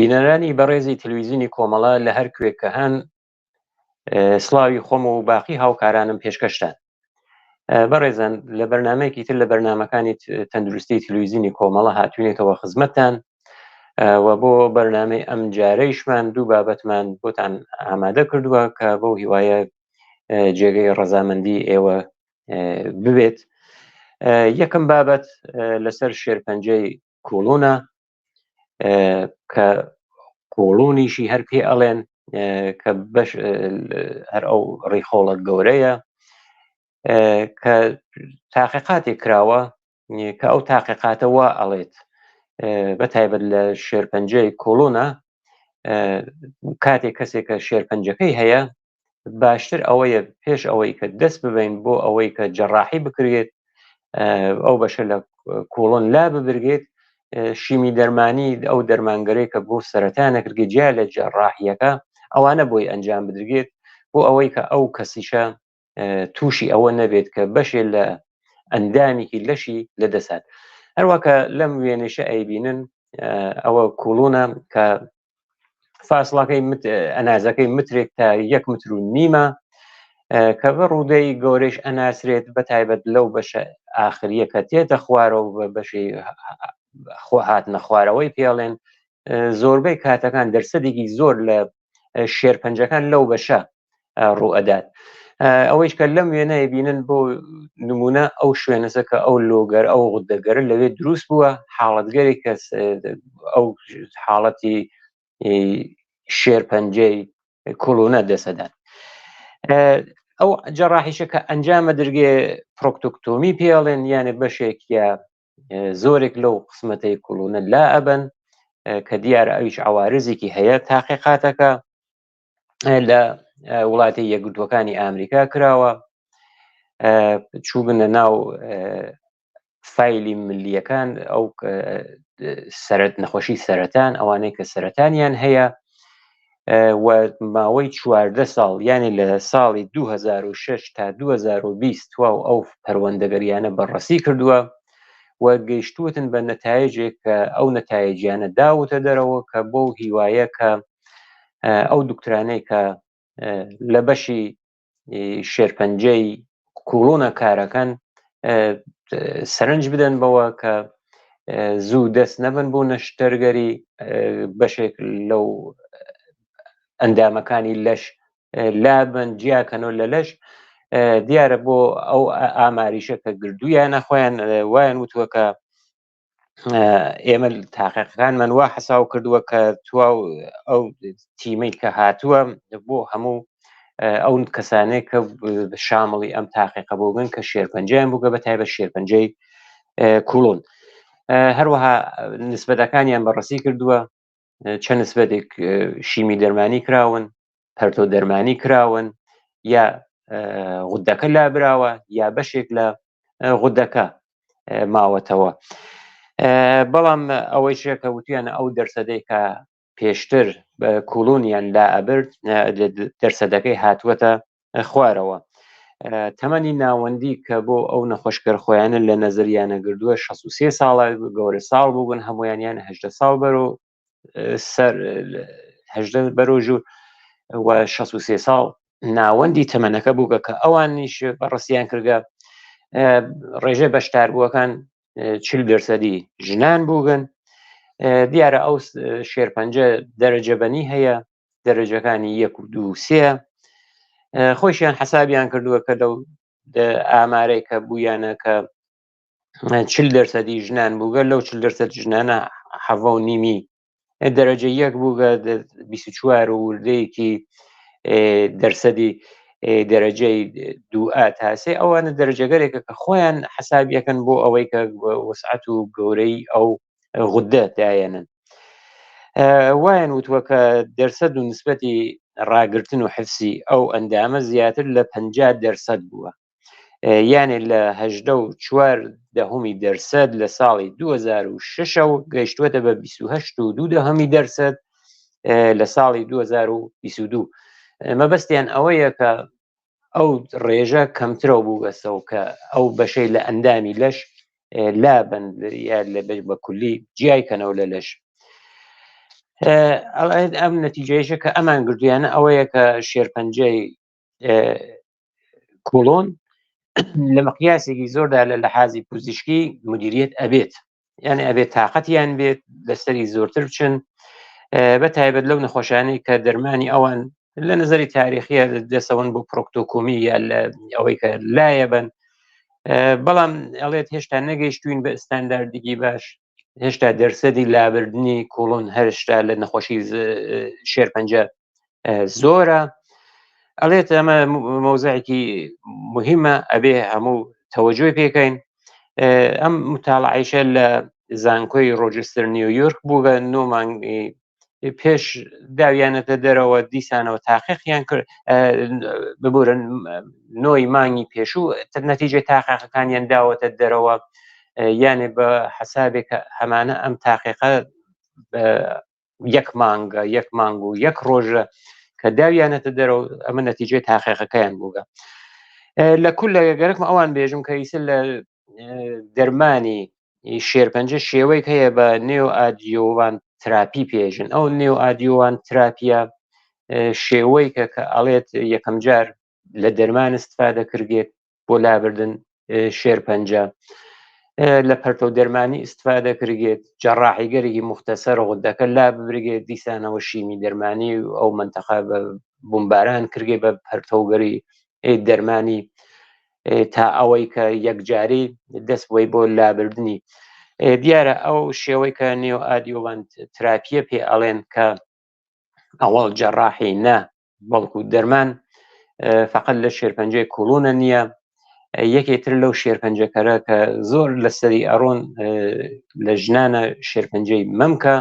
بینەرانی بەڕێزی تلویزیونی کۆمەڵە لە هەر کوێ کە هەن سڵاوی خۆم و باقی هاوکارانم پێشکەشتان. بەڕێزان لە بەرنمەیەکی تر لە بەرنمەکانی تەندروستی تلویزیونی کۆمەڵە هاتوینێتەوە خزمەتتان و بۆ بەرنمەی ئەم جارەیشمان دوو بابەتمان بۆتان ئامادە کردووە کە بەو هیوایە جێگەی ڕەزامەندی ئێوە ببێت. یەکەم بابەت لەسەر شێرپەنجەی کوڵونە کە قۆڵونیشی هەر پێ ئەڵێن کە بەش هەر ئەو ڕیخۆڵە گەورەیە کە تاقیقاتێک کراوە کە ئەو تاقیقاتە وا ئەڵێت بە تایبەت لە شێرپەنجەی کۆڵۆنە کاتێک کەسێک کە شێرپەنجەکەی هەیە باشتر ئەوەیە پێش ئەوەی کە دەست ببین بۆ ئەوەی کە جەڕاحی بکرێت ئەو بەشە لە کۆڵۆن لا ببرگێت شیمی دەرمانی ئەو دەرمانگەرەی کە بۆ سەرەتا نەکردگە جیا لە جەڕاحیەکە ئەوانە بۆی ئەنجام بدرگێت بۆ ئەوەی کە ئەو کەسیشە تووشی ئەوە نەبێت کە بەشێ لە ئەندامێکی لەشی لە دەسات هەروەکە لەم وێنەشە ئەیبینن ئەوە کوڵونە کە فاصلەکەی ئەنازەکەی مترێک تا یەک متر و نیمە کە بە ڕوودەی گەورەش ئەناسرێت بە تایبەت لەو بەشە ئاخریە کە تێتە خوارەوە بە بەشی خۆ هاتنە خوارەوەی پێڵێن زۆربەی کاتەکان دەرسەدێکی زۆر لە شێرپەنجەکان لەو بەشە ڕوئەدات ئەوەیش کە لەم وێنەیە بینن بۆ نمونە ئەو شوێنەسە کە ئەو لۆگەر ئەو غدەگەرە لەوێ دروست بووە حاڵەتگەری کە ئەو حاڵەتی شێرپەنجەی کوڵونە دەسەدات ئەو جەڕاحیشە کە ئەنجامە درگێ پرۆکتۆکتۆمی پێڵێن یانە بەشێک یا زۆرێک لەو قسمەتەی کوڵونە لا ئەبن کە دیارە ئەویش عوارزێکی هەیە تاقیقاتەکە لە وڵاتی یەکگرتووەکانی ئامریکا کراوە چووبنە ناو فیلی ملیەکان ئەو سەرت نەخۆشی سەرەتان ئەوانەی کە سەرەتانیان هەیە و ماوەی 14 ساڵ یعنی لە ساڵی 2006 تا 2020 تواو ئەو پەروەندەگەریانە بەڕەسی کردووە و گەیشتوتن بە نەتایجێک کە ئەو نەتایجیانە داوتە دەرەوە کە بۆ هیوایە کە ئەو دکترانەی کە لە بەشی شێرپەنجەی کوڵونە کارەکەن سەرنج بدەن بەوە کە زوو دەست نەبن بۆ نەشتەرگەری بەشێک لەو ئەندامەکانی لەش لابن جیاکەنەوە لە لەش دیارە بۆ ئەو ئاماریشە کە گردویانە خۆیان وایان وتووە کە ئێمە تاقیقەکانمان وا حەساو کردووە کە تواو ئەو تیمەی کە هاتووە بۆ هەموو ئەو کەسانێک کە شامڵی ئەم تاقیقە بۆگن کە شێرپەنجیان بووگە بە تایبەت شێرپەنجەی کوڵۆن هەروەها نسبەتەکانیان بەڕسی کردووە چەند نسبەتێک شیمی دەرمانی کراون پەرتۆ دەرمانی کراون یا غودەکە لابراوە یا بەشێک لە غودەکە ماوەتەوە بەڵام ئەوەی شێکە وتیانە ئەو دەرسەدەی کە پێشتر بە کوڵونیان لا ئەبرد دەرسەدەکەی هاتووەتە خوارەوە تەمەنی ناوەندی کە بۆ ئەو نەخۆشکەر خۆیانە لە نەزریانە گردووە 63 ساڵە گەورە ساڵ بوون هەمویانیان هەدە ساڵ بەرەو سەر هەدە بەرەو ژوور و 63 ساڵ ناوەندی تەمەنەکە بووگە کە ئەوانیش بەڕسیان کردگە ڕێژە بەشداربووەکان چل دەرسەدی ژنان بووگن دیارە ئەو شێرپەنجە دەرەجەبەنی هەیە دەرەجەکانی یەک و دوو سێ خۆشیان حەسابیان کردووە کە لەو ئامارەی کە بوویانە کە چل دەرسەدی ژنان بووگە لەو چل دەرسەد ژنانە حەڤە و نیمی دەرەجە یەک بووگە 24 و وردەیەکی دەرسەدی دەرەجەی دوو ئا تاسێ ئەوانە دەرەجەگەرێکە کە خۆیان حەسابیەکەن بۆ ئەوەی کە وسعەت و گەورەی ئەو غودە دایەنن وایان وتووە کە دەرسەد و نسبەتی ڕاگرتن و حفسی ئەو ئەندامە زیاتر لە 50 دەرسەد بووە یانێ لە هەژدە و چوار دەهمی دەرسەد لە ساڵی 2006ەوە گەیشتووەتە بە 28 و دوو دەهمی دەرسەد لە ساڵی 2022 مەبەستیان ئەوەیە کە ئەو ڕێژە کەمترەوە بووگەسەوە کە ئەو بەشەی لە ئەندامی لەش لابن یا لە بەش بە کولی جیای کەنەوە لە لەش. ئەم نەتیجەیەشە کە ئەمان گردویانە ئەوەیە کە شێرپەنجەی کۆڵۆن لە مقیاسێکی زۆردا لە لەحازی پزیشکی مدیریت ئەبێت، یعنی ئەبێت تااقەتیان بێت لەسەری زۆرتر بچن، بە تایبەت لەو نەخۆشانەی کە دەرمانی ئەوان لە نظری تاریخیە دەسەوەن بۆ پرۆکتۆکۆمی یا لە ئەوەی کە لایە بن، بەڵام ئەڵێت هێشتا نەگەیشتوین بە ستانداردێکی باش، هێشتا دەرسەدی لابردنی کۆڵۆن هەرشتا لە نەخۆشی شێرپەنجە زۆرە. ئەڵێت ئەمە مەوزعێکی مهمە، ئەبێ هەموو تەوەجۆی پێکەین. ئەم متاڵعیشە لە زانکۆی ڕۆجستر نیویۆرک بوو بە 9 مانگی پێش داویانەتە دەرەوە، دیسانەوە تاقیقیان کرد، ببورن نۆی مانگی پێشوو نەتیجەی تاقیقەکانیان داوەتە دەرەوە، یانێ بە حەسابێک کە هەمانە ئەم تاقیقە یەک مانگە، یەک مانگ و یەک ڕۆژە کە داویانەتە دەرەوە، ئەمە نەتیجەی تاقیقەکەیان بووگە. لە کول لە گەرەکم ئەوان بێژم کە ئیسە لە دەرمانی شێرپەنجە شێوەیەک هەیە بە نێو ئادیۆوان تراپی پێژن. ئەو نێو ئادیۆوان تراپیە شێوەی کە ئەڵێت یەکەم جار لە دەرمان استفادە کردێت بۆ لابردن شێرپەنجە، لە پەرتەو دەرمانی استفادە کردێت، جەڕاحیگەرێکی مختصر غدەکە لا ببرگێت، دیسانەوە شیمی دەرمانی و ئەو منتەقە بە بمباران کردێ بە پەرتەوگەری دەرمانی تا ئەوەی کە یەکجاری دەست بۆی بۆ لابردنی. دیارە ئەو شێوەی کە نێو ئادیۆوان تراپیە پێ ئەڵێن کە ئەوەڵ جەڕاحی نا بەڵکو دەرمان فقط لە شێرپەنجەی کوڵونە نییە. یەکێ تر لەو شێرپەنجەکەرە کە زۆر لەسەری ئەڕۆن لە ژنانە شێرپەنجەی مەمکە.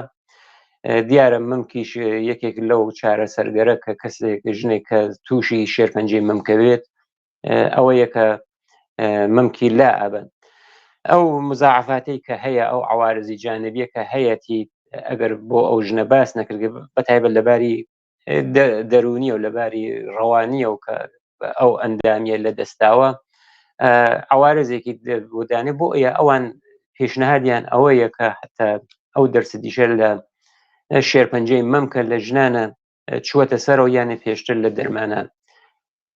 دیارە مەمکیش یەکێک لەو چارەسەرگەرە کە کەسێک ژنێک کە تووشی شێرپەنجەی مەمکەوێت ئەوە یەکە مەمکی لا ئەبن. ئەو مزاعفاتەی کە هەیە، ئەو عوارزی جانبیە کە هەیەتی، ئەگەر بۆ ئەو ژنە باس نەکردگە بە تایبەت لەباری دەرونیە و لەباری ڕەوانیە و کە ئەو ئەندامیە لە دەستاوە عوارزێکی بۆدانێ بۆ ئەیە ئەوان پێشنهادیان ئەوەیە کە حتا ئەو دەرسدیشە لە شێرپەنجەی مەمکە لە ژنانە چووەتە سەرەوە، یانێ پێشتر لە دەرمانە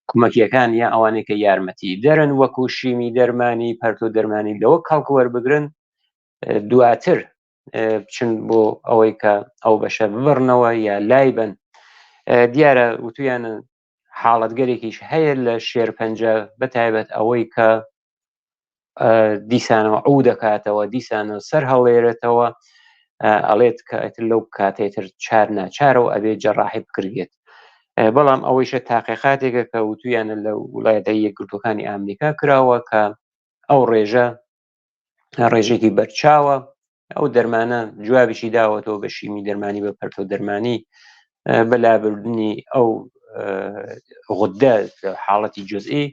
کومەکیەکان یا ئەوانەی کە یارمەتی دەرن وەکو شیمی دەرمانی پەرتۆ دەرمانی لەوە کەڵک وەربگرن، دواتر بچن بۆ ئەوەی کە ئەو بەشە ببڕنەوە یا لای بن. دیارە وتویانە حاڵەتگەرێکیش هەیە لە شێرپەنجە، بە تایبەت ئەوەی کە دیسانەوە ئەو دەکاتەوە، دیسانەوە سەر هەڵێرێتەوە، ئەڵێت کە ئەتر لەو کاتێتر چار ناچارەوە ئەبێ جەڕاحی بکرێت. بەڵام ئەوەیشە تاقیقاتێکە کە وتویانە لە وڵایەتە یەکگرتوەکانی ئەمریکا کراوە کە ئەو ڕێژە ڕێژێکی بەرچاوە، ئەو دەرمانە جوابیشی داوەتەوە بە شیمی دەرمانی بە پەرتۆ دەرمانی بە لابردنی ئەو غدە حاڵەتی جزئی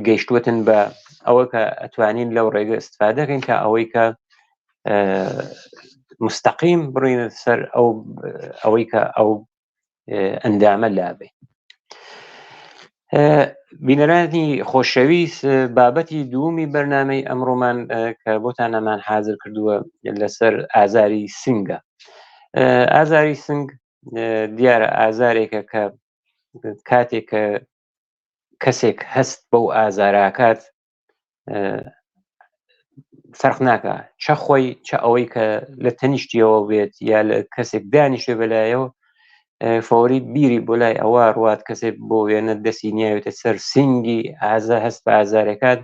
گەیشتوتن بە ئەوە کە ئەتوانین لەو ڕێگە استفادەکەین تا ئەوەی کە مستەقیم بڕینە سەر ئەو ئەوەی کە ئەو ئەندامە لابێ. بینەرانی خۆشەویست، بابەتی دوومی بەرنامەی ئەمڕۆمان کە بۆتانەمان حاضر کردووە لەسەر ئازاری سنگە. ئازاری سنگ دیارە ئازارێکە کە کاتێک کە کەسێک هەست بەو ئازاراکات فەرق ناکە چە خۆی چە ئەوەی کە لە تەنیشتیەوە بێت یا لە کەسێک دانیشتێ بەلایەوە فۆری بیری بۆ لای ئەوە ڕوات، کەسێک بۆ وێنە دەستی نیاوێتە سەر سنگی ئازا هەست بە ئازارەکات،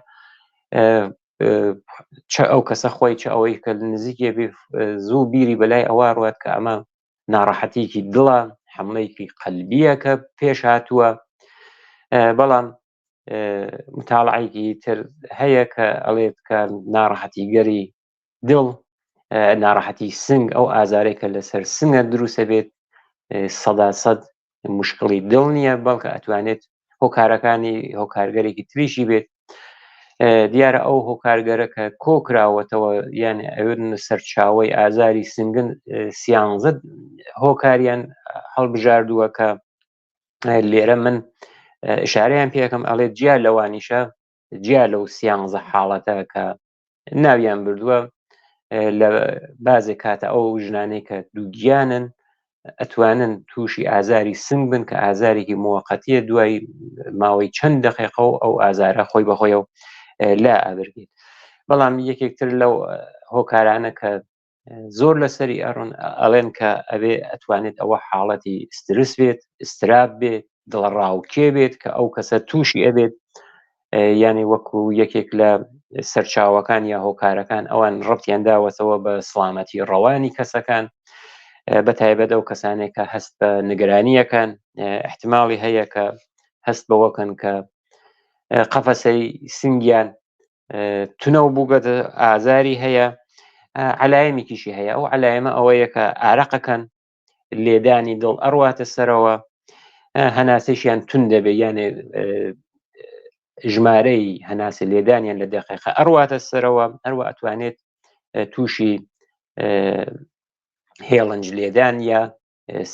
چە ئەو کەسە خۆی چە ئەوەی کە نزیکێ زوو بیری بەلای ئەوە ڕوات کە ئەمە ناڕەحەتیکی دڵە، حملەیەکی قەلبیە کە پێش هاتووە. بەڵام متاڵعێکی تر هەیە کە ئەڵێت کە ناڕەحەتیگەری دڵ، ناڕەحەتی سنگ، ئەو ئازارێک کە لەسەر سنگە دروستە بێت سەدا سەد مشکڵی دڵ نییە، بەڵکە ئەتوانێت هۆکارەکانی هۆکارگەرێکی تریشی بێت. دیارە ئەو هۆکارگەرە کە کۆکراوەتەوە یان ئەوێن سەرچاوەی ئازاری سنگن سیانزە هۆکاریان هەڵبژاردووە کە لێرە من ئشارەیان پێکەم. ئەڵێ جیا لەوانیشە، جیا لەو سیانزە حاڵەتە کە ناویان بردووە، لە بازێک کاتە ئەو ژنانەی کە دووگیانن. ئەتوانن تووشی ئازاری سنگ بن کە ئازارێکی موقتیە دوای ماوەی چەند دقیقە و ئەو ئازارە خۆی بەخۆیە و لا ئابرگێت. بەڵام یەکێکتر لەو هۆکارانە کە زۆر لەسەری ئەڕۆن ئەڵێن کە ئەبێ ئەتوانێت ئەوە حاڵەتی سترس بێت، ئستراب بێت، دڵەڕاوکێ بێت کە ئەو کەسە تووشی ئەبێت، یعنی وەکو یەکێک لە سەرچاوەکان یا هۆکارەکان ئەوان ڕەتیان داوەتەوە بە سڵامەتی ڕەوانی کەسەکان، بە تایبەت ئەو کەسانێک کە هەست بە نگرانیەکان احتماڵی هەیە کە هەست بەوەکەن کە قەفەسەی سنگیان تونە و بووگەت ئازاری هەیە. علایەمێکیشی هەیە، ئەو علایەمە ئەوەیە کە ئارەقەکەن، لێدانی دڵ ئەڕواتە سەرەوە، هەناسەشیان تون دەبێت، یانێ ژمارەی هەناسە لێدانیان لە دقیقە ئەڕواتە سەرەوە، هەروە ئەتوانێت تووشی هێڵنج لێدان یا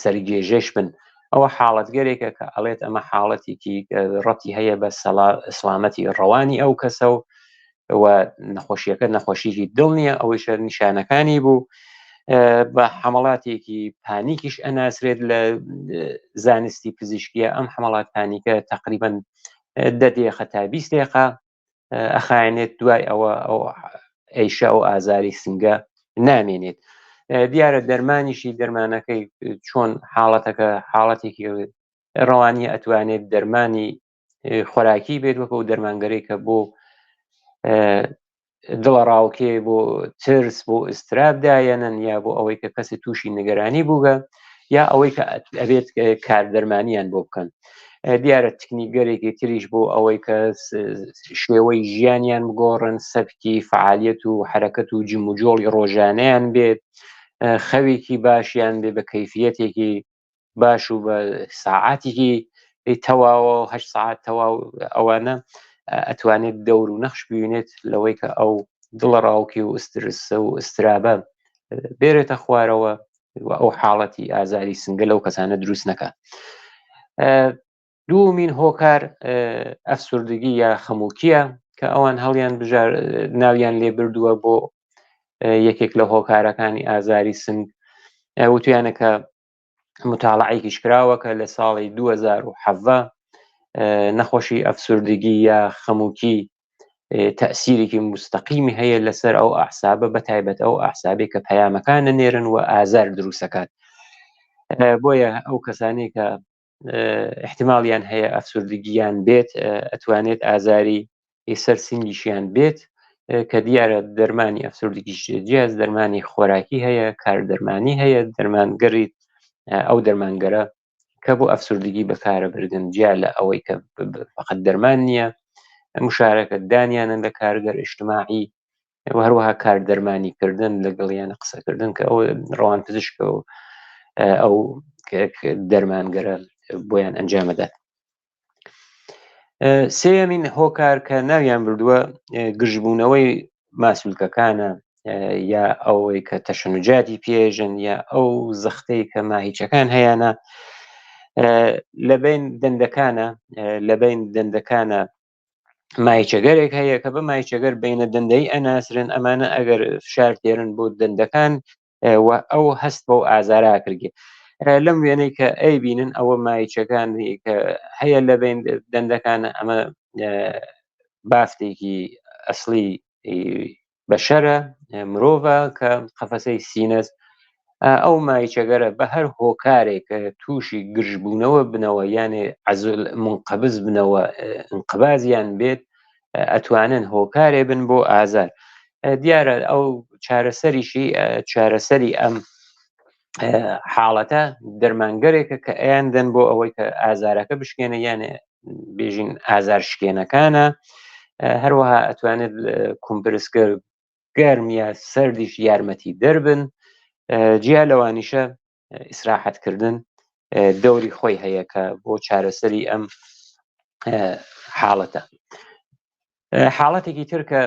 سەرگێژەش بن. ئەوە حاڵەتگەرێکە کە ئەڵێت ئەمە حاڵەتێکی ڕەتی هەیە بە سەلامەتی ڕەوانی ئەو کەسە و نەخۆشیەکە نەخۆشیی دڵ نییە، ئەوەیشە نیشانەکانی بوو. بە حەمەڵاتێکی پانیکیش ئەناسرێت لە زانستی پزیشکیە. ئەم حەمەڵات پانیکە تقریبا 10 دقیقە تا 20 دقیقە ئەخایەنێت، دوای ئەوە ئەو ئەیشە ئەو ئازاری سنگە نامێنێت. دیارە دەرمانیشی دەرمانەکەی چۆن حاڵەتەکە حاڵەتێکی ڕەوانیە ئەتوانێت دەرمانی خۆراکی بێت، وەکو دەرمانگەرێک کە بۆ دڵە ڕاوکێ، بۆ ترس، بۆ ئستراب دایەنن، یا بۆ ئەوەی کە کەسی تووشی نیگەرانی بووگە، یا ئەوەی کە ئەبێت کار دەرمانیان بۆ بکەن. دیارە تکنیکگەرێکی تریش بۆ ئەوەی کە شێوەی ژیانیان بگۆڕن، سەبکی فعالیت و حرەکەت و جموجۆڵی ڕۆژانەیان بێت، خەوێکی باشیان بێ بە کەیفیەتێکی باش و بە ساعاتێکی تەواوە، 8 ساعت تەواو، ئەوانە ئەتوانێت دەور و نەخش ببینێت لەوەی کە ئەو دڵە ڕاوکی و ئسترسە و ئسترابە بێرێتە خوارەوە و ئەو حاڵەتی ئازاری سنگە لەو کەسانە دروست نەکات. دوومین هۆکار ئەفسوردگی یا خەموکیە کە ئەوان هەڵیان بژار ناویان لێ بردووە بۆ یەکێک لە هۆکارەکانی ئازاری سنگ. وتویانە کە متاڵعێکیش کراوە کە لە ساڵی 2017 نەخۆشی ئەفسوردگی یا خەموکی تەسیرێکی مستەقیمی هەیە لەسەر ئەو ئەحسابە، بە تایبەت ئەو ئەحسابێک کە پەیامەکانە نێرن و ئازار دروستەکات. بۆیە ئەو کەسانی کە احتمالیان هەیە ئەفسوردگیان بێت ئەتوانێت ئازاری سەر سنگیشیان بێت، کە دیارە دەرمانی ئەفسوردگیش جیاز دەرمانی خۆراکی هەیە، کار دەرمانی هەیە، دەرمانگەری ئەو دەرمانگەرە کە بۆ ئەفسوردگی بەکارە بردن، جیا لە ئەوەی کە فقط دەرمان نییە، مشارەکە دانیانن لە کارگەر ئیجتماعی و هەروەها کار دەرمانی کردن لەگەڵیانە قسەکردن کە ئەو ڕەوان پزیشکە و ئەو دەرمانگەرە بۆیان ئەنجامەدات. سێیەمین هۆکار کە ناویان بردووە گرژبوونەوەی ماسولکەکانە، یا ئەوەی کە تەشەنوجاتی پێژن، یا ئەو زەختەی کە ماهیچەکان هەیەە لەبین دەندەکانە. لەبین دەندەکانە مایچەگەرێک هەیە کە بە مایچەگەر بینە دەندەی ئەناسرن. ئەمانە ئەگەر فشار تێرن بۆ دەندەکان و ئەو هەست بەو ئازارا کردگێ. لەم وێنەی کە ئەی بینن ئەوە مایچەکان کە هەیە لە بین دەندەکانە، ئەمە بافتێکی ئەسلی بەشەرە، مرۆڤە کە قەفەسەی سینەس. ئەو مایچەگەرە بە هەر هۆکارێک تووشی گرژبوونەوە بنەوە، یانێ عەزل منقبز بنەوە، انقبازیان بێت، ئەتوانن هۆکارێ بن بۆ ئازار. دیارە ئەو چارەسەریشی چارەسەری ئەم حاڵەتە دەرمانگەرێکە کە ئەیان دەن بۆ ئەوەی کە ئازارەکە بشکێنە، یانێ بێژین ئازار شکێنەکانە. هەروەها ئەتوانێت کومپرسکە گەرم یا سەردیش یارمەتی دەربن. جیا لەوانیشە ئیسراحەتکردن دەوری خۆی هەیە کە بۆ چارەسەری ئەم حاڵەتە. حاڵەتێکی تر کە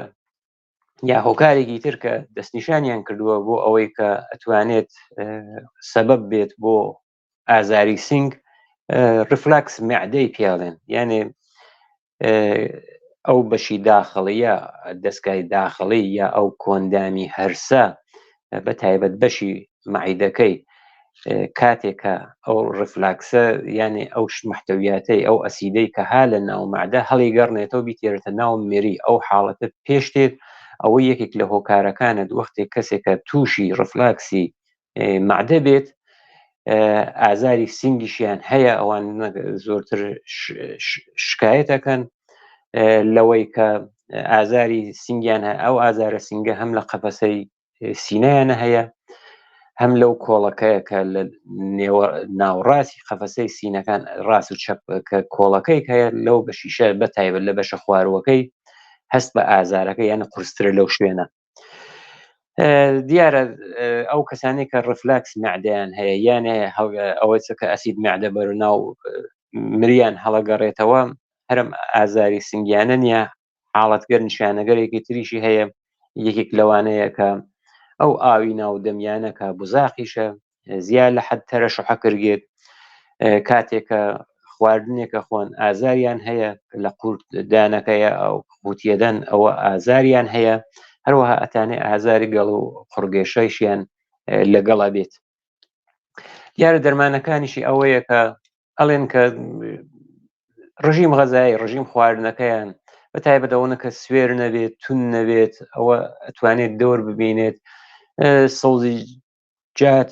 یا هۆکارێکی تر کە دەستنیشانیان کردووە بۆ ئەوەی کە ئەتوانێت سەبەب بێت بۆ ئازاری سنگ، ڕفلاکس معدەی پیاڵێن، یانێ ئەو بەشی داخڵیە، دەستگای داخڵی یا ئەو کۆندامی هەرسە، بە تایبەت بەشی مەعیدەکەی. کاتێکە ئەو ڕفلاکسە یانێ ئەو محتەویاتەی ئەو ئەسیدەی کە ها لە ناو مەعدە هەڵی گەڕنێتەوە بیتێرێتە ناو مری ئەو حاڵەتە پێش دێت ئەوە یەکێک لە هۆکارەکانت وەختێک کەسێکە تووشی ڕفلاکسی مەعدە بێت ئازاری سینگیشیان هەیە ئەوان زۆرتر شکایەتەکەن لەوەی کە ئازاری سینگیان هەیە ئەو ئازارە سینگە هەم لە قەفەسەی سینەیانە هەیە هەم لەو کۆڵەکەیە کە لە نێوە ناوڕاستی قەفەسەی سینەکان ڕاست و چەپ کە کۆڵەکەی هەیە لەو بەشیشە بە تایبەت لە بەشە خواروەکەی هەست بە ئازارەکە یان قورسترە لەو شوێنە دیارە ئەو کەسانی کە ڕفلاکس معدەیان هەیە یانێ ئەوەی کە ئەسید معدە بەر ناو مریان هەڵەگەڕێتەوە هەرم ئازاری سنگیانە نییە حاڵەتگەر نیشانەگەرێکی تریشی هەیە یەکێک لەوانەیە کە ئەو ئاوی ناو دەمیانە کە بزاقیشە زیا لە حەد تەرەشحە کردگێت کاتێک کە خواردنێکە خۆن ئازاریان هەیە لە قورت دانەکەیە ئەو قوتیەدەن ئەوە ئازاریان هەیە هەروەها ئەتانێ ئازاری گەڵ و قڕگێشەیشیان لەگەڵا بێت دیارە دەرمانەکانیشی ئەوەیە کە ئەڵێن کە ڕژیم غەزایی ڕژیم خواردنەکەیان بە تایبەت ئەوەنە کە سوێر نەبێت تون نەبێت ئەوە ئەتوانێت دەور ببینێت سەوزی جات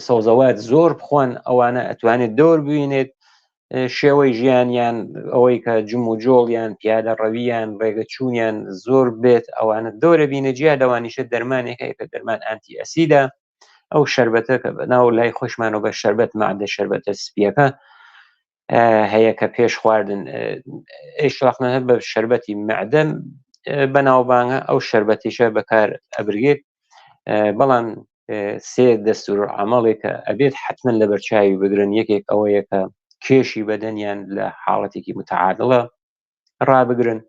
سەوزەوات زۆر بخۆن ئەوانە ئەتوانێت دەور ببینێت شێوەی ژیانیان ئەوەی کە جم و جۆڵیان پیادە ڕەویان ڕێگە چوونیان زۆر بێت ئەوانە دەورە بینە جیا لەوانیشە دەرمانێک هەیە کە دەرمان ئەنتی ئەسیدە ئەو شربەتە کە بەناو لای خۆشمانەوە بە شربەت مادە شربەتە سپیەکە هەیە کە پێش خواردن ئێشلاقنە بە شربەتی معدەم بەناوبانگە ئەو شربەتیشە بەکار ئەبرگێت بەڵام سێ دەستور عملێکە ئەبێت حتمما لە بەرچاوی بگرن یەکێک ئەوەیە کە کێشی بەدەنیان لە حاڵەتێکی متعادڵە ڕابگرن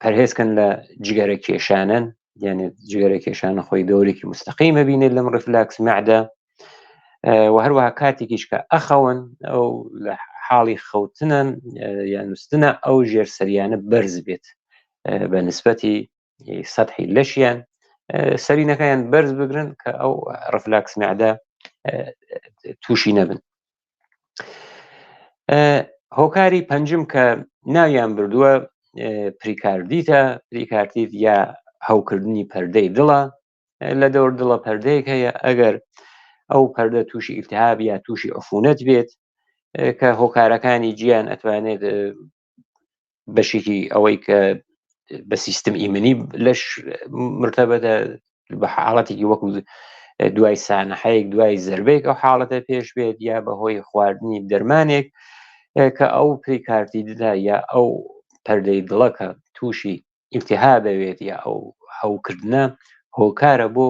پەرهێزکەن لە جگەرە کێشانن یعنی جگەرە کێشانە خۆی دەورێکی مستەقیمە بینێت لەم ڕفلاکس معدە و هەروەها کاتێکیش کە ئەخەون ئەو لە حاڵی خەوتنە یان نووسنە ئەو ژێر سەریانە بەرز بێت بە نسبەتی سەحی لەشیان سەرینەکەیان بەرز بگرن کە ئەو ڕفلاکس معدە تووشی نەبن هۆکاری پەنجم کە ناویان بردووە پریکاردیتە پریکارتیت یا هەوکردنی پەردەی دڵە لە دەور دڵە پەردەیەک هەیە ئەگەر ئەو پەردە تووشی ئیلتهاب یا تووشی عفونەت بێت کە هۆکارەکانی گیان ئەتوانێت بەشێکی ئەوەی کە بە سیستم ئیمنی لەش مرتبەتە بە حاڵەتێکی وەکو دوای سانحەیەک دوای زربەیەک ئەو حاڵەتە پێش بێت یا بەهۆی خواردنی دەرمانێک کە ئەو پریکارتی ددا یا ئەو پەردەی دڵەکە تووشی ئیلتیهابەوێت یا ئەو هەوکردنە هۆکارە بۆ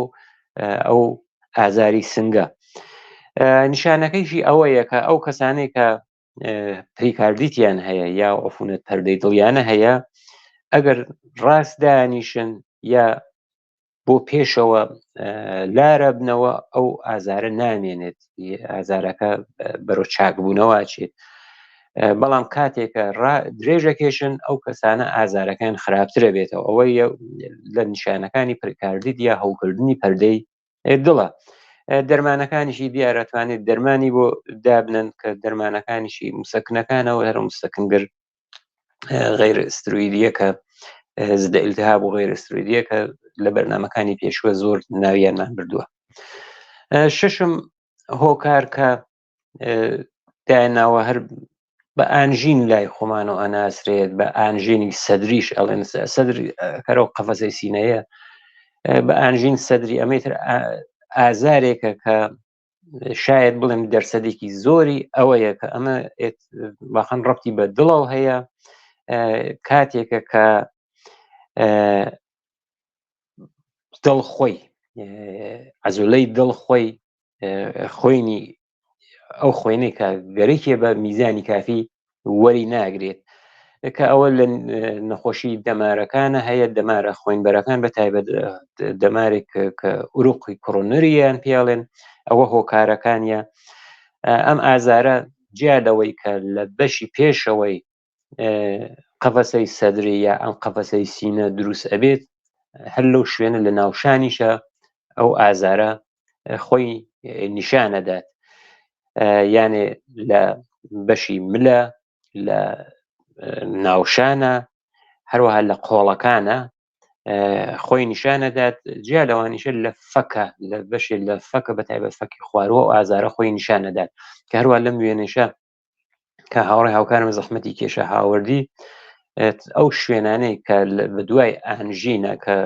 ئەو ئازاری سنگە نیشانەکەیشی ئەوەیە کە ئەو کەسانێک کە پریکاردیتیان هەیە یا عفونەت پەردەی دڵیانە هەیە ئەگەر ڕاست دانیشن یا بۆ پێشەوە لارە بنەوە ئەو ئازارە نامێنێت ئازارەکە بەرەو چاکبوونەوە چێت بەڵام کاتێکە درێژە کێشن ئەو کەسانە ئازارەکان خراپترە بێتەوە ئەوەی لە نیشانەکانی پرکاردیت یا هەوکردنی پەردەی دڵە دەرمانەکانیشی دیارە توانێت دەرمانی بۆ دابنن کە دەرمانەکانیشی مسەکنەکانەوە هەر مسەکنگر غیر استرویدیە کە زدە التهاب و غیر استرویدیە کە لە بەرنمەکانی پێشوە زۆر ناویانمان بردووە شەشم هۆکار کە دایانناوە هەر بە ئانژین لای خۆمان و ئەناسرێت بە ئانژینی سەدریش ئەڵێن سەدر کەرەوە قەفەزەی سینەیە بە ئانژین سەدری ئەمەی تر ئازارێکە کە شاید بڵێم دەرسەدێکی زۆری ئەوەیە کە ئەمە واخەن ڕەتی بە دڵەوە هەیە کاتێکە کە دڵ خۆی عزولەی دڵ خۆی خۆینی ئەو خوێنەی کە گەرەکێ بە میزانی کافی وەری ناگرێت کە ئەوە لە نەخۆشی دەمارەکانە هەیە دەمارە خوێنبەرەکان بە تایبەت دەمارێک کە ئوروقی کۆرۆنەریان پێڵێن ئەوە هۆکارەکانە ئەم ئازارە جیا لەوەی کە لە بەشی پێشەوەی قەفەسەی سەدری یا ئەم قەفەسەی سینە دروست ئەبێت هەر لەو شوێنە لە ناوشانیشە ئەو ئازارە خۆی نیشانەدات یانێ لە بەشی ملە لە ناوشانە هەروەها لە قۆڵەکانە خۆی نیشانەدات جیا لەوانیشە لە فەکە لە بەشێ لە فەکە بە تایبەت فەکی خواروە و ئازارە خۆی نیشانەدات کە هەروە لەم وێنەشە کە هاوڕێ هاوکارم زەحمەتی کێشە هاوردی ئەو شوێنانەی کە بە دوای ئانژینە کە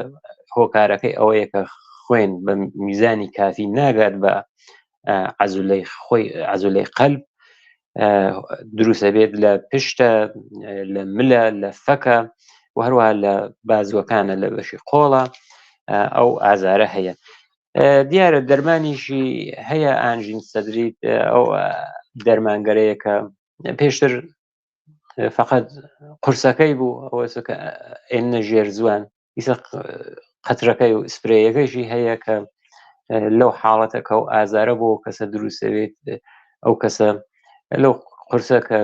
هۆکارەکەی ئەوەیە کە خوێن بە میزانی کافی ناگات بە عزولەی خۆی عزولەی قەلب دروستە بێت لە پشتە لە ملە لە فەکە و هەروەها لە بازوەکانە لە بەشی قۆڵە ئەو ئازارە هەیە دیارە دەرمانیشی هەیە ئانژین سەدریت ئەو دەرمانگەرەیە کە پێشتر فقط قورسەکەی بوو ئەوەسەکە ئێنە ژێر زوان ئیسە قەترەکەی و سپرەیەکەشی هەیە کە لەو حاڵەتە کە و ئازارە بۆ کەسە دروستەوێت ئەو کەسە لەو قورسە کە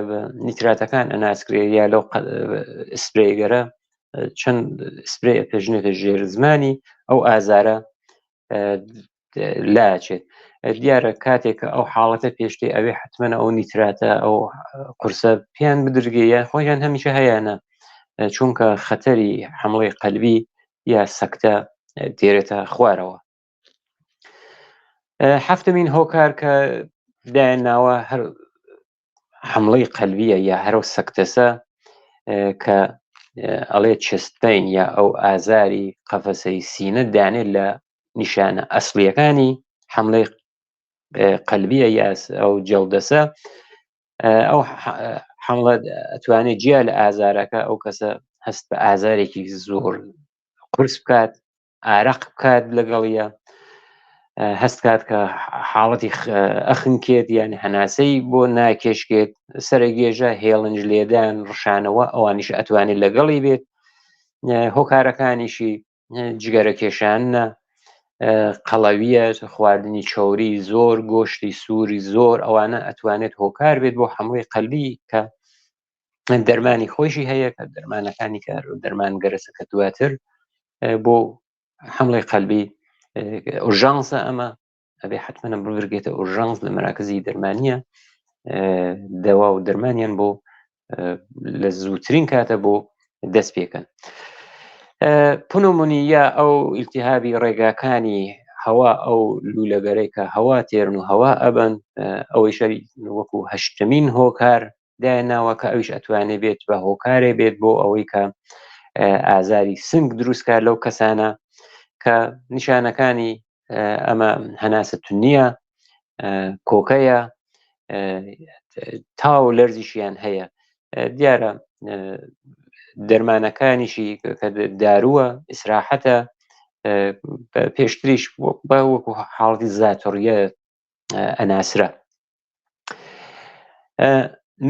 نیتراتەکان ئەناسکرێ یا لەو سپرەیگەرە چەند سپرێ پێژنێتە ژێر زمانی ئەو ئازارە لاچێت دیارە کاتێک کە ئەو حاڵەتە پێشتی ئەوێ حتممە ئەو نیتراتە ئەو قورسە پێیان بدرگێ یان خۆیان هەمیشە هەیەە چونکە خەتەری حمڵی قەلبی یا سەکتە دێرێتە خوارەوە هەفتمین هۆکار کە دایان ناوە هەر حمڵی قەلبیە یا هەرو سەکتەسە کە ئەڵێ chest pain یا ئەو ئازاری قەفەسەی سینە دانێت لە نیشانە ئەسڵیەکانی حملەی قەلبیە یا ئەو جەڵدەسە ئەو حملە ئەتوانێت جیا لە ئازارەکە ئەو کەسە هەست بە ئازارێکی زۆر قورس بکات ئارەق بکات لەگەڵیە هەست کات کە حاڵەتی ئەخنکێت یان هەناسەی بۆ ناکێشکێت سەرگێژە هێڵنج لێدان ڕشانەوە ئەوانیش ئەتوانێت لەگەڵی بێت هۆکارەکانیشی جگەرە کێشانە قەڵەویە خواردنی چوری زۆر گۆشتی سووری زۆر ئەوانە ئەتوانێت هۆکار بێت بۆ حمڵی قەلبی کە دەرمانی خۆشی هەیە کە دەرمانەکانی کار و دەرمان گەرەسە کە دواتر بۆ حمڵی قەلبی ئورژانسە ئەمە ئەبێ حتممە ببرگێتە ئورژانس لە مەراکزی دەرمانیە دەوا و دەرمانیان بۆ لە زووترین کاتە بۆ دەست پێکەن پنۆمۆنیا ئەو ئیلتیهابی ڕێگاکانی هەوا ئەو لولەگەرەی کە هەوا تێرن و هەوا ئەبن ئەوەی شەری وەکو هەشتمین هۆکار دایانناوە کە ئەویش ئەتوانێ بێت بە هۆکارێ بێت بۆ ئەوەی کە ئازاری سنگ دروستکار لەو کەسانە کە نیشانەکانی ئەمە هەناسە تونیە کۆکەیە تا و لەرزیشیان هەیە دیارە دەرمانەکانیشی کە دارووە ئیسراحەتە پێشتریش بە وەکو حاڵی زاتڕیە ئەناسرا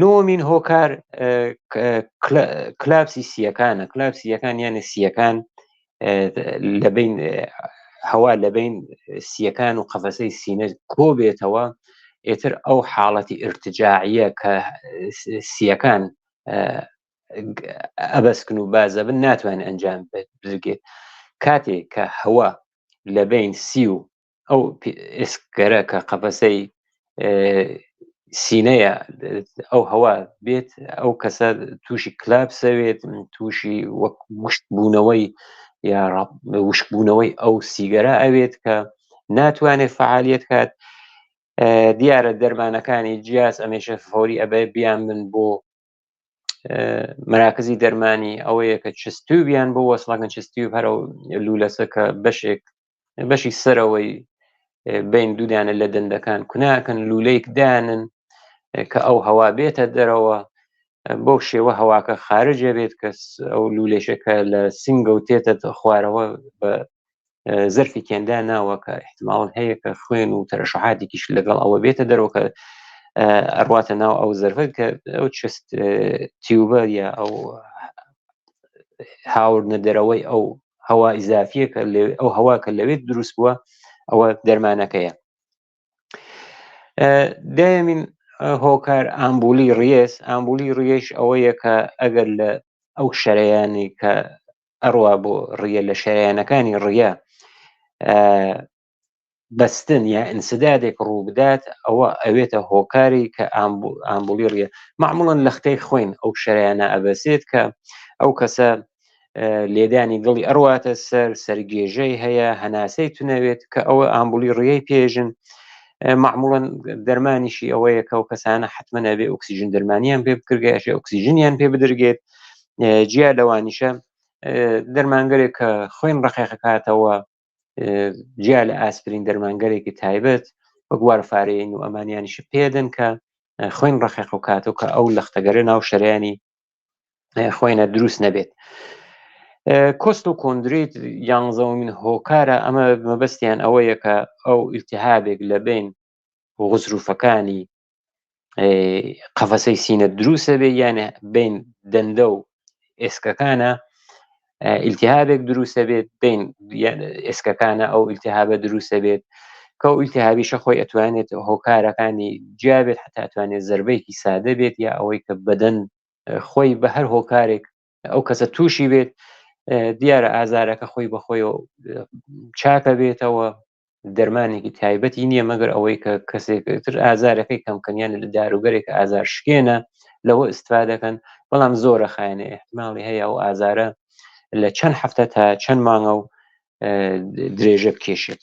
نۆمین هۆکار کلاپسی سیەکانە کلاپسیەکان یانە سیەکان لەبین هەوا لەبین سیەکان و قەفەسەی سینە کۆبێتەوە ئێتر ئەو حاڵەتی ئرتجاعیە کە سیەکان ئەبەسکن و بازە بن ناتوانێت ئەنجام بگێت کاتێک کە هەوا لەبین سی و ئەو ئێسکگەرە کە قەفەسەی سینەیە ئەو هەوا بێت ئەو کەسە تووشی کلاپسەوێت تووشی وەک وشک بوونەوەی یا وشکبوونەوەی ئەو سیگەرە ئەوێت کە ناتوانێت فعالیت کات دیارە دەرمانەکانی جیاز ئەمێشە فۆری ئەبێ بیان من بۆ مراکزی دەرمانی ئەوەیە کە چستوبیان بۆ وەسڵەکەن چستیوب هەرە لولەسە کە بەشێک بەشی سەرەوەی بین دوودانە لە دەندەکان کوناکەن لولەیەک دانن کە ئەو هەوا بێتە دەرەوە بەو شێوە هەواکە خارجە بێت کە ئەو لولێشەکە لە سنگە و تێتە خوارەوە بە زەرفی کێندا ناوە کە احتمال هەیە کە خوێن و تەرەشحاتێکیش لەگەڵ ئەوە بێتە دەرەوە کە ئەڕواتە ناو ئەو زەرفە کە ئەو چست تیوبە یا ئەو هاوردنە دەرەوەی ئەو هەوا ئیزافیە کە ئەو هەوا کە لەوێت دروست بووە ئەوە دەرمانەکەیە دەیەمین هۆکار ئامبولی ڕێز ئامبولی ڕێش ئەوەیە کە ئەگەر لە ئەو شەرەیانی کە ئەڕوا بۆ ڕیە لە شەرەیانەکانی ڕیە. بەستن یا ئینسدادێک ڕوو بدات ئەوە ئەوێتە هۆکاری کە ئامبولی ڕیە معموڵەن لەختەی خوێن ئەو شەرایانە ئەبەسێت کە ئەو کەسە لێدانی دڵی ئەڕواتە سەر سەرگێژەی هەیە هەناسەی تونەوێت کە ئەوە ئامبولی ڕیەی پێژن معموڵەن دەرمانیشی ئەوەیە کە ئەو کەسانە حتمما ئەبێ ئۆکسسیژن دەرمانیان پێ بکرگە ئەشێ ئۆکسسیژنیان پێ بدرگێت جیا لەوانیشە دەرمانگەرێک کە خوێن ڕقێخەکاتەوە جیا لە ئاسپرین دەرمانگەرێکی تایبەت وەک وارفارین و ئەمانیانیش پێدەن کە خوێن ڕەقیق و کاتەوە کە ئەو لەختەگەرە ناو شەریانی خوێنە دروست نەبێت. کۆست و کۆندریت یانزەومین هۆکارە ئەمە مەبەستیان ئەوەیە کە ئەو ئیلتیهابێک لە بین غزروفەکانی قەفەسەی سینە دروستە بێ یانە بین دەندە و ئێسکەکانە ئیلتیهابێک دروستە بێت بین ئێسکەکانە ئەو ئیلتیهابە دروستە بێت کە ئەو ئیلتیهابیشە خۆی ئەتوانێت هۆکارەکانی جیابێت حتا ئەتوانێت زربەیەکی سادە بێت یا ئەوەی کە بەدەن خۆی بە هەر هۆکارێک ئەو کەسە تووشی بێت دیارە ئازارەکە خۆی بەخۆی چاکە بێتەوە دەرمانێکی تایبەتی نییە مەگەر ئەوەی کە کەسێک تر ئازارەکەی کەمکەنیان لە داروگەرێک ئازار شکێنە لەوە ئیسفا دەکەن بەڵام زۆرە خایەنە احتمالی هەیە ئەو ئازارە لە چەند هەفتە تا چەند مانگە و درێژە بکێشێت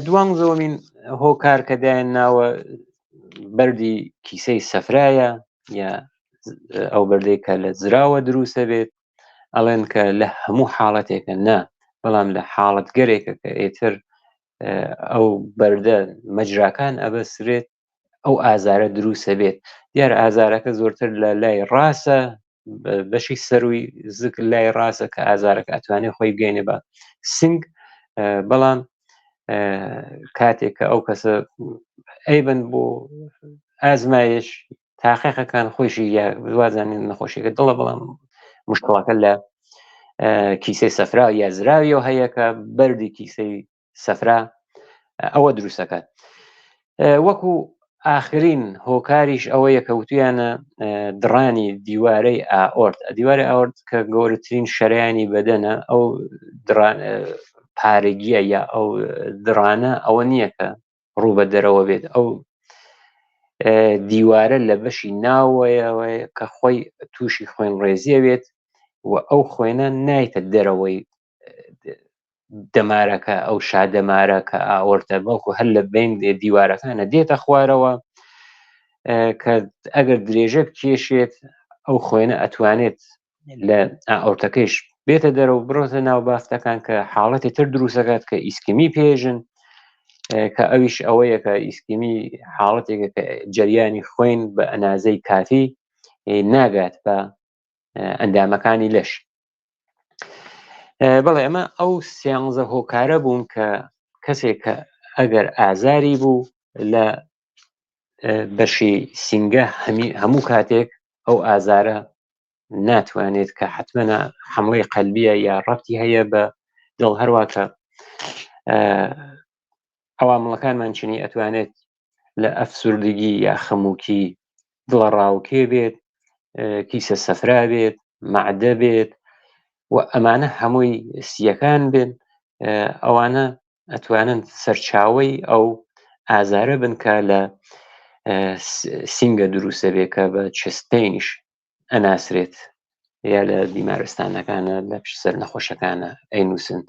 دوانزەوەمین هۆکار کە دایان ناوە بەردی کیسەی سەفرایە یا ئەو بەردەی کە لە زراوە دروستە بێت ئەڵێن کە لە هەموو حاڵەتێکە نا بەڵام لە حاڵەتگەرێکە کە ئێتر ئەو بەردە مەجراکان ئەبەسرێت ئەو ئازارە دروستە بێت دیار ئازارەکە زۆرتر لە لای ڕاستە بەشی سەروی زک لای ڕاستە کە ئازارەکە ئەتوانێت خۆی بگەینێ بە سنگ بەڵام کاتێک کە ئەو کەسە ئەیبن بۆ ئازمایش تاقیقەکان خۆشی وازانین نەخۆشیەکە دڵە بەڵام مشکڵەکە لە کیسەی سەفرا یا زراویەوە هەیە کە بەردی کیسەی سەفرا ئەوە دروستەکات وەکو ئاخرین هۆکاریش ئەوەیە کە وتویانە دڕانی دیوارەی ئائۆرت دیوارە ئاورت کە گەورەترین شەریانی بەدەنە ئەو پارگیە یا ئەو دڕانە ئەوە نییە کە ڕوو بە دەرەوە بێت ئەو دیوارە لە بەشی ناوەیەوە کە خۆی تووشی خوێن ڕێزیە بێت و ئەو خوێنە نایتە دەرەوەی دەمارەکە ئەو شادەمارە کە ئاوەرتە بەڵکو هەر لە بین دیوارەکانە دێتە خوارەوە کە ئەگەر درێژە بکێشێت ئەو خوێنە ئەتوانێت لە ئاورتەکەیش بێتە دەرەوە بڕۆتە ناو بافتەکان کە حاڵەتی تر دروستەکات کە ئیسکمی پێژن کە ئەویش ئەوەیە کە ئیسکمی حاڵەتێکە کە جەریانی خوێن بە ئەنازەی کافی ناگات بە ئەندامەکانی لەش بەڵێ ئەمە ئەو سیانزە هۆکارە بوون کە کەسێک کە ئەگەر ئازاری بوو لە بەشی سینگە هەموو کاتێک ئەو ئازارە ناتوانێت کە حتممە حملەی قەلبیە یا ڕەتی هەیە بە دڵ هەرواتە ئەوامڵەکانمان چنی ئەتوانێت لە ئەفسوردگی یا خەموکی دڵە ڕاوکێ بێت کیسە سەفرا بێت معدە بێت و ئەمانە هەمووی سیەکان بن ئەوانە ئەتوانن سەرچاوەی ئەو ئازارە بن کە لە سینگە دروستە بێ کە بە چستپینیش ئەناسرێت یا لە بیمارستانەکانە لە پشت سەر نەخۆشەکانە ئەینووسن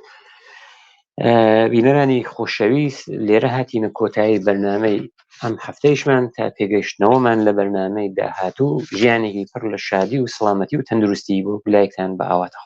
بینەرانی خۆشەویست لێرە هاتینە کۆتایی بەرنمەی ئەم هەفتەیشمان تا پێگەیشتنەوەمان لە بەرنمەی داهاتوو ژیانێکی پڕ لە شادی و سڵامەتی و تەندروستی بۆ لایکتان بە ئاواتەخوا.